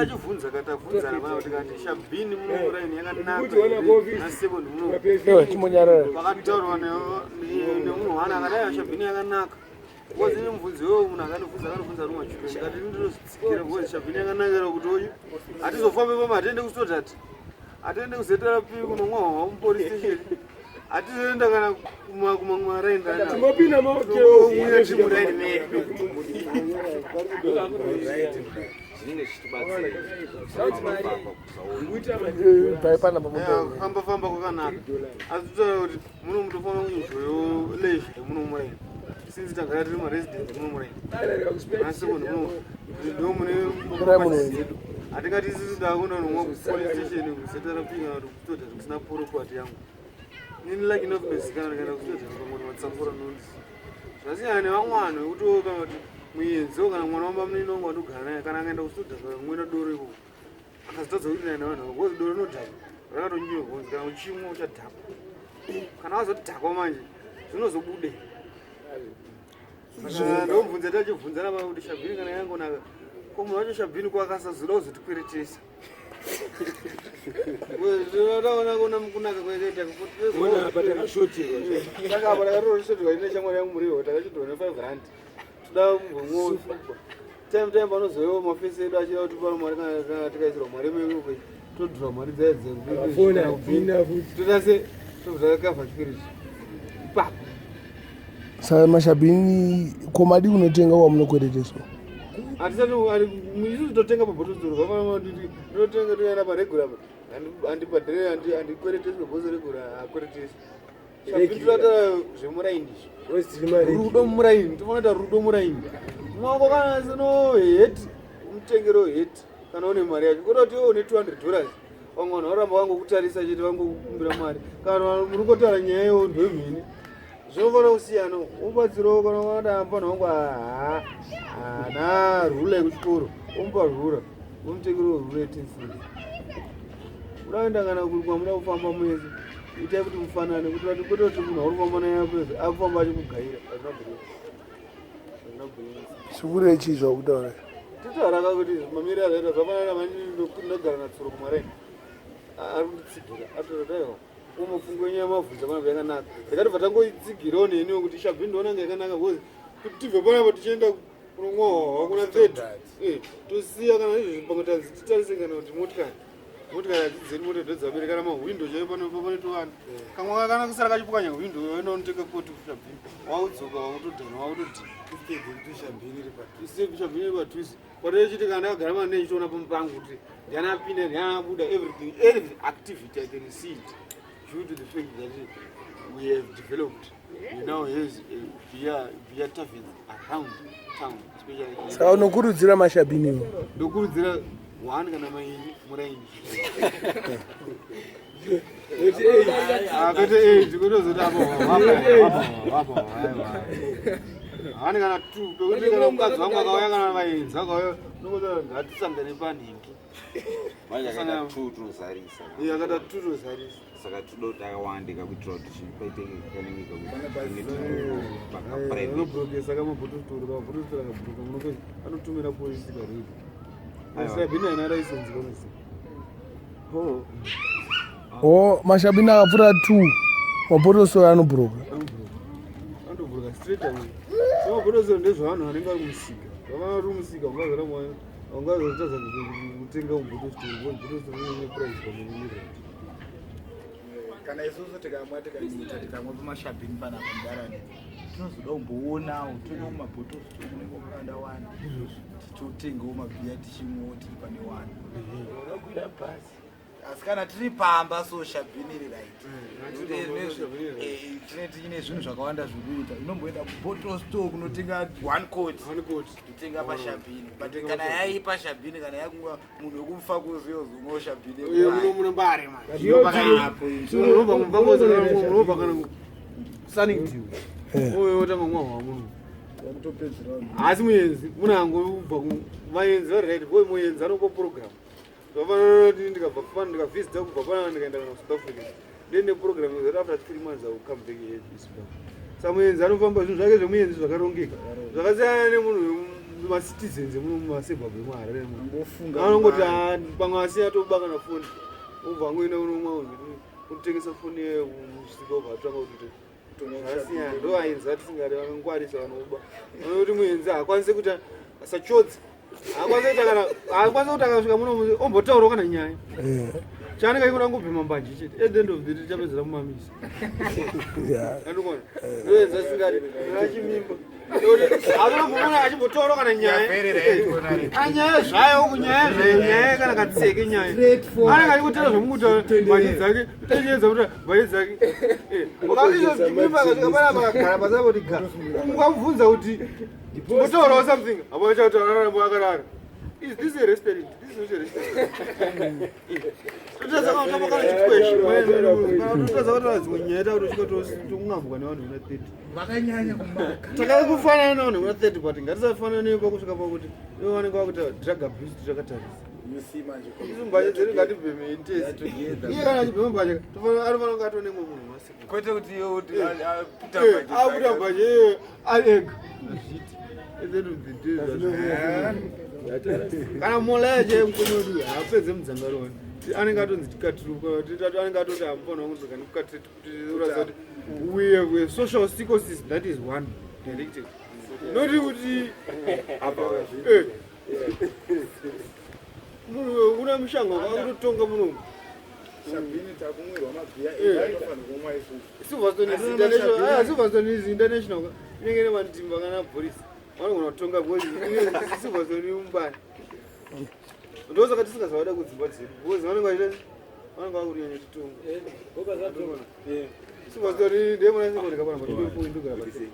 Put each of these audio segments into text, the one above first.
Achibvunza katavhunzana pana kuti kati shabhini muno muraini yakanaka here nasecond muno. Ewe chimbonyarara. Pakataurwa nemunhu wana akadai shabhini yakanaka. Because ini mubvunzo iwowo munhu akandibvunza akandibvunza rumwe chiro ndikati ini ndinozvitsigira because shabhini yakanakira kuti oyu hatizofambi pama hatiende kusotati hatiende kuZRP kunomwa hwahwa mupolice station hatizoenda kana kumamwe maraini. Timbopinda muraini medu. Zvinenge zvichitibatsira. Kufamba famba kwakanaka, asi totaura kuti muno mutofanira kuenjoyo leisure muno muraini, since tagara tiri maresident muno muraini nasekondi muno ndo mune properties dzedu. Hatingati isusu takuenda nomwa kupolice station, kuZRP kana kuti kutodha kusina property yangu. Nini like enough ndozikana ndikaenda kutodha pamwe matsangura nonzi zvasiyana nevamwe vanhu vekuti kana kuti muenzi kana mwana wamba munini wangu wandogara naye kana akaenda kutodha kumwena doro ikoko akazotadza kuti naye nevanhu ava because doro rinodhakwa, rakatonyorwa kunzi kana uchimwa uchadhakwa. Kana wazodhakwa manje zvinozobude. Saka ndomubvunza, tachibvunzana pa kuti shabhini kana yangonaka, ko munhu wacho shabhini ko akasazoda kuzotikweretesa? Taona kuona kunaka kwakaita. Apa takashotirwa. Saka apa takatoshotirwa ine shamwari yangu muriwo, takashotirwa ne5 rand, toda kumbomwawo time time. Panozoiwo mafesi edu achida kutipa mari, kana tikaisirwa mari meko todhura mari dzaya. Foni hapina futi. Toita se tobva takavha chikwereti ipapo. Saka mashabhini komadi unotenga wamunokwereteswa? Hatisati isusu totenga pabottle store, totenga toenda paregular, handibhadhire, handikwereteswe bhozi regular hakweretesi. Toata zvemuraini izvi, rudo muraini, tofanira kuita rudo muraini mwako. Kana sino heti umutengero heti kana une mari yacho, kwete kuti iwe une $200, vamwe vanhu varamba vangokutarisa chete, vangokukumbira mari. Kana muri kotaura nyaya iwo ndomhini zvinofanira kusiyana, ubatsirawo. Kana wakada mufana wangu haana rula yekuchikoro, omupa rula, omutengero rula ye10 cents. Udaenda kana kuri kwamuda kufamba mwese, itai kuti mufanane, kuti vati kwete kuti munhu auri kufamba naye akufamba achikugaira. Hazvina bhureni, hazvina bhureni. Sukuru yechii zvakutaura? Titaura kuti mamiriro azvaita zvafanana ndogara natsuro kumaraini ari kunditsigira atotaiwa umufungo wenyu yamavhunza panapa yakanaka. Ndakatobva tangoitsigirawo neniwo kuti shabhini ndoona nga yakanaka because kuti tibve panapa tichienda kunomwa hwahwa kuna third, tosiya kana izvozvi pamwe tanzi titarise kana kuti motikari hadzidzeri mota ndodzabereka kana mahwindo chaiyo panotowana kamwe kana kusara kachipwanya hwindo, oenda unotenga koti kushabhini, waudzoka wakutodhana wakutodhi shabhini iri padhuze. Kwatochiti kana ndakagara mana ndichitoona pamupangu kuti ndiani apinda, ndiani abuda, everything, every activity I can see it due to the fact that we have developed. We now have beer taverns around town, especially. Saka unokurudzira mashabhiniwo? Ndokurudzira one kana maini muraini. Kwete eight, kutozoti apo apo hani kana two, pekuti kana mukadzi wangu akauya kana vaenzi akauya, nokoti ngatisangane panhingi. Manje akaita two tinozarisa. Iye akaita two tozarisa. Saka toda kuti akawande kakuitira kuti paite kanenge kakuti Unobrokesa kamabhotositoro, kamabhotositoro akabhuruka muno anotumira polisi karedi. Sabhini haina license konozi. O mashabhini akapfuura two, mabhotosoro anobhuroka? Anotobhuruka straight away. So mabhotositoro ndezvevanhu vanenge vari kumusika. Vavana vari kumusika ungazora ungazotadza kutenga mubhotositoro because bhotositoro ine price pamwe nerate. Kana isusu tikamwa tikaita tikamwa pamashabhini panapa mudarani, tinozoda kumboonawo toenda kumabhotosito kunenge kwakawanda wanda, tichitotengawo mabhiya tichimwawo tiri pane wani. Asi kana tiri pamba so shabhini iri right. Tine tiine zvinhu zvakawanda zvekuita, inomboenda kubottle store kunotenga one quart, One quart. kutenga pashabhini. But kana yaipa shabhini, kana yakunga munhu wekufa kuziyozomwawo shabhini. Uye muno muno mbare man. Zvino Unobva mubva kana Sunningdew. Uye wotanga kumwa hwa muno. Asi muenzi munangobva, vaenzi vari right boy, muenzi anopa program. Zvafanana kuti ndikabva pano ndikavhizita kubva panapa ndikaenda kana kuSouth Africa, ndine program yekuti after 3 months I will come back here to Zimbabwe. Saka muenzi anofamba zvinhu zvake zvemuenzi zvakarongeka, zvakasiyana nemunhu. macitizens emuno mumasebhabhu emuharare Angofunga anongoti mari. pamwe asiya atoba kana foni obva angoenda unomwa unotengesa foni iyoyo kumusika obva atanga kuti zvakasiyana ndo vaenzi vatisingadi vakangwarisa vanoba vanoti muenzi haakwanisi kuita sachodzi haakwanisi kuita kana haakwanisi kuti akasvika muno ombotaurawo kana nyaya Eh, chaanenge achikuda kungobhema mbanje chete at the end of the day chapedzera mumamisa yeah. andikuona ndoenzi asingadi achimimba atonobvumuna achimbotaurawo kana nyaya anyaya zvayo kunyaya zvayo nyaya kana katseke nyaya anenge achikutera zvomukutaura mhani dzake kutenyedza kuti mhani dzake mimba akasvika panapa akagara pasi apo kuti ga ukamubvunza kuti mbotaurawo something apo achataura akadaro is this a restaurant this is not a restaurant totadza kutamba kana chikweshi totadza kutaura dzimwe nyaya takuti tosvika tongambwa nevanhu vuna 30 Vakanyanya kumaka. takakufanana nevanhu vuna 30 but ngatisafanane pakusvika pakuti ivo vanenge vakuita drug abuse takatarisa You see manje. isu mbanje dzedu ngatibhemei tese iye kana achibhema mbanje anofanira kunge atone mumwe munhu masiku Kwete kuti iwe kuti aputa mbanje akuta dzake. mbanje iye ari ega hazviiti At the end of the day, kana mola yacho yemukono wedu haapedze mudzangaro wani anenge atonzi tikatiruka anenge atoti hamufanira kunzi kani kukatiratidza kuti we have a social psychosis that is one directed noti kuti Eh. munhu una mushanga akutotonga munomu Shabini takumwirwa mabhiya Eh. etofanira kumwa isusu. Silverstone is international. Ah, Silverstone is international. Inenge ine mandimba kana police. Vanogona kutonga because inenge Silverstone imumbani. Ndosaka tisingazavada kudzimba dzedu because vanenge vachita vanenge vakunyanya titonga. Silverstone ndiye muna Silverstone kapana but ndogara pasi.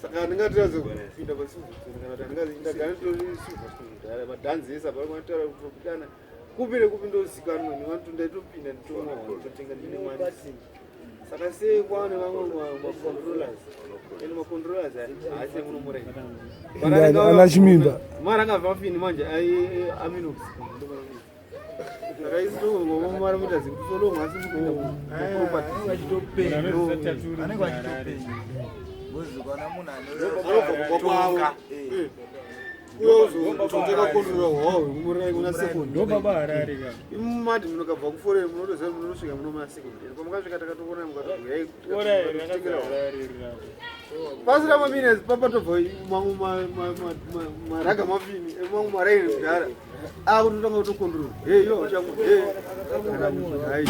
Saka ndingatiradze kupinda pa Silverstone kana kuti handingazi ndagara nditori Silverstone kudhara madhanzi ese apa vanotara kutopitana kupi nekupi ndozikanwa nevantu ndaitopinda nditomwa totenga ndine mari. Saka sei kwaane vamwe macontrollers ende macontrollers haasi emunomurei Ndani, ana Chimimba. mari angabva mafini manje aminox saka isi tongomara mutazi kuti solongo asi mupinda muproperty Vanenge vachitopenga. Vanenge vachitopenga. Ngozi ukaona munhu anobva kubva kwavo anotonga. uyozototenga controller hwawo hwemurai kuna second ndobaba harare ka imumati munokabva kuforeni munotoziva kuti munosvika muno masekond pamakasvika takatoona mukatoguyai pasina maminutes papatobva mamwe maraga mafini mamwe maraini kudhara akutotanga kutokondrora hey yo changu hey kana munhu hayi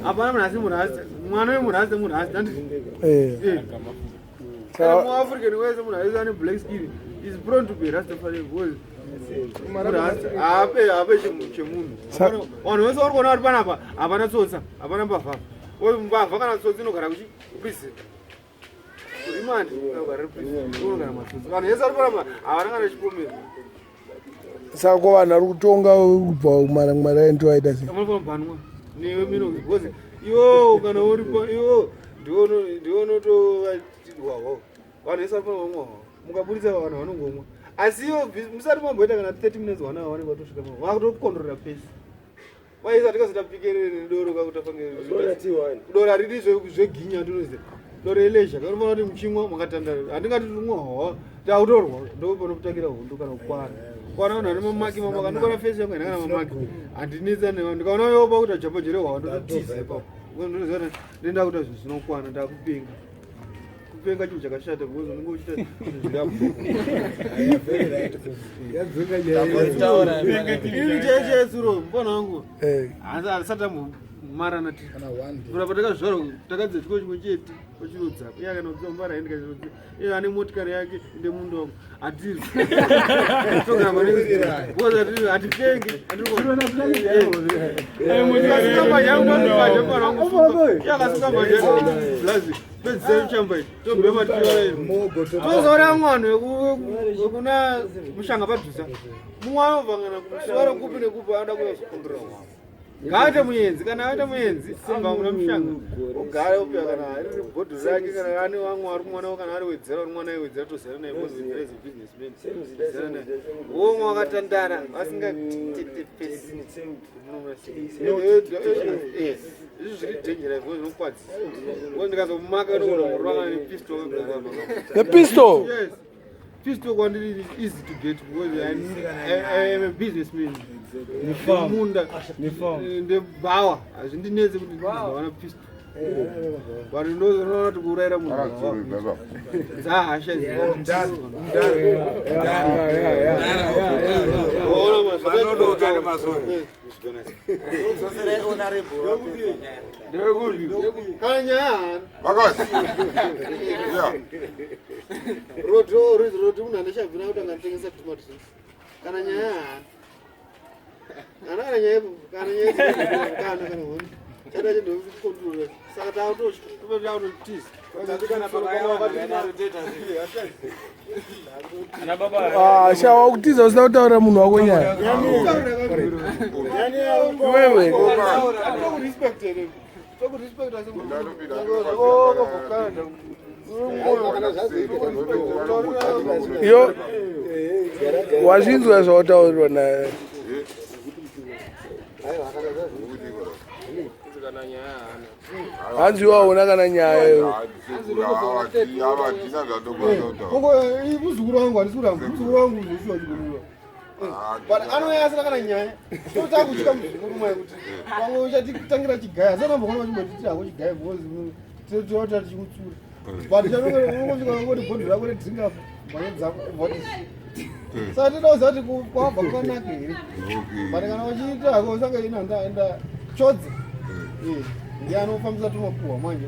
hapana munhu asi munhu asi mwana wemunhu asi munhu asi handiti Eh. Eh. Kana Saka muafrican wese munhu aise ane black skin is prone to be rastafari because munhu asi haape haape chemunhu vanhu vese vari kuona vari panapa hapana tsotsa hapana mbavha mbavha kana tsotsi inogara kuchi prison remand inogara prison inogara matsotsi vanhu vese vari panapa havana kana chipomero saka ko vanhu vari kutonga kubva kumaraini tovaita sei vanofanira kubhanwa newe mino because iwo kana uripo iwo ndiwo unotovatirwawo vanhu vese vanofanira kumwa hwawa mukaburitsa vanhu vanongomwa asi iwo musati mamboita kana 30 minutes wana vanenge vatosvika vakutokondorera pesi waisa tikazoita pikerere nedoro kakutafange doro haridi zveginya ndinoziva doro elezha kanofanira kuti muchimwa makatandara handingati tumwa hwawa takutorwa ndo panotangira hondo kana kukwana kwana vanhu vane mamaki mamaki andikwana fesi yangu haina kana mamaki handinetsa nevanhu ndikaona yopa kuti ajamba jere hwawa ndototiza ipapo ndinoziva kuti ndenda kuita zvinhu zvinokwana ndakupenga kupenga chinhu chakashata because unenge uchiita zvinhu zviri apo ini chaichaitsuro mufana wangu Eh. asati ambomarana tiri Kana one day. kurapa takazvarwa takadza chikoro chimwe chete pachirodzapa iye akana kudziva mubara aende kachirodza iye ane motikari yake ende munda wangu hatiri togara maningi because hatiri hatipengi akasuka mbanje blazi pedzisai chamba ichi tobhema tozoona mwana wekuna mushanga padhusa mumwe anovhangana kumusoro kupi nekupi anoda kuyozokondora wavo ngaaite muenzi kana aita muenzi abva muna mushanga ogara opiwa kana riri bhodho rake kana ane vamwe vari kumwana kana ari wedzera uri mwana wedzera tozera naye because wedzera is a businessman Zera naye womwe wakatandara asingatetepesi izvi zviri dangerous because zvinokwadzisa because ndikazomaka ndogona kurwanga nepistol akagara apa nepistol yes Pistol kwandiri is easy to get because I am a businessman. Munda ndebhawa hazvindinetse kuti ndizowana pistol. But ndozoona kuti kuurayira munhu dzahasha kana nyaya roti munhu andishabvira kuti angatengesa tomato sauce kana nyaya haana kana nyaya kana nyaya kana kana honi chada chindokontrol saka takutotiza. Ah, sha wakutiza usina kutaurira munhu wako nyaya iwewe. Yo wazvinzwa zvawataurirwa naye. Hanzi iwaona kana nyaya iyo. Muzukuru wangu handisi kuramba muzukuru wangu zvoshuwa chikurura, but anouya asina kana nyaya. Totakutyika muzukuru mai kuti pamwe uchatitangira chigaya, asi anambokona vachimbotiitira hako chigaya because tota tichikutsura, but unongosvika ngoti bhodhi rako redrink apa mhanya dzako ubva. Saka toda kuziva kuti kwabva kwakanaka here, but kana uchiita hako usange ina ndaenda chodze ndiye anofambisa tumapuhwa manje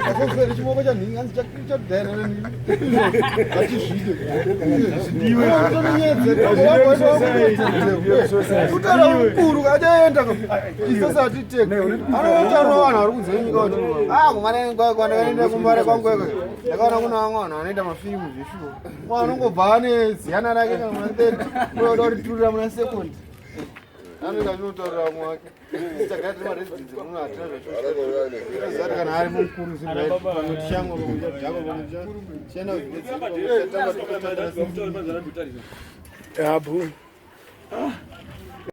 akokusere chimoko chanhingi hanzi chadhairana achizvide kutaura mukuru achaenda isosati teka anotaura vanhu vari kunze nyika kuti kumare kwandakaenda kumbare kwangu eko ndakaona kuna vamwe vanhu vanoita mafirimu zveshuwa, anongobva ane ziyana rake kana muna 30 unoda kuriturira muna sekondi, anoita achinotaurira vamwe wake. Tagara tiri maresidents muno, hatina zvachoziva kuti kana ari mukuru pamwe tichamwa, pamwe tichadhakwa, pamwe tichaenda. Hapo.